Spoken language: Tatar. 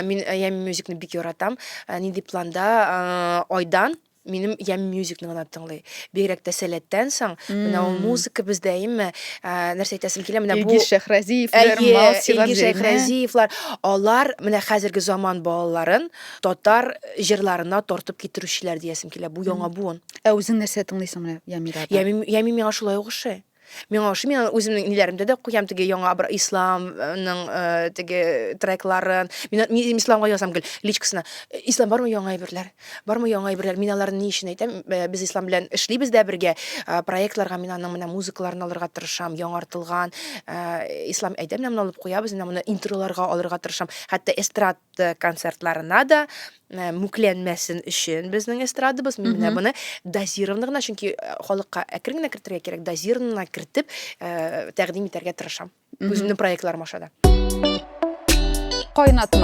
Мин Yummy Musicны бик яратам. Нинди планда Айдан минем Yummy Musicны гына тыңлый. Бигрәк тә Сәләттән соң, менә ул музыка бездә, әйеме? Нәрсә әйтәсем килә, менә бу Илгиз Шәйхразиевлар, Малсилар, Илгиз Шәйхразиевлар, алар менә хәзерге заман балаларын татар җырларына тартып китерүчеләр диясем килә. Бу яңа буын. Ә үзең нәрсә тыңлыйсың менә Ямирада? Ями миңа шулай ук ошый. Миңа ошый, мин үземнең ниләремдә дә куям теге яңа бер исламның э, теге трекларын. Мин, мин исламга язам гел личкасына. «Э, Ислам бармы яңа әйберләр? Бармы яңа әйберләр? Мин аларны ни өчен әйтәм? Э, без ислам белән эшлибез дә бергә. Проектларга мин аның менә музыкаларын алырга тырышам, яңартылган. Ислам әйтә, менә моны алып куябыз, менә моны интроларга алырга тырышам. Хәтта эстрад концертларына да э, мүкләнмәсен өчен безнең эстрадабыз мин менә моны дозированно гына чөнки э, халыкка әкрен генә кертергә кирәк дозированно кертеп э, тәкъдим итәргә тырышам үземнең проектларым аша да кайнатма.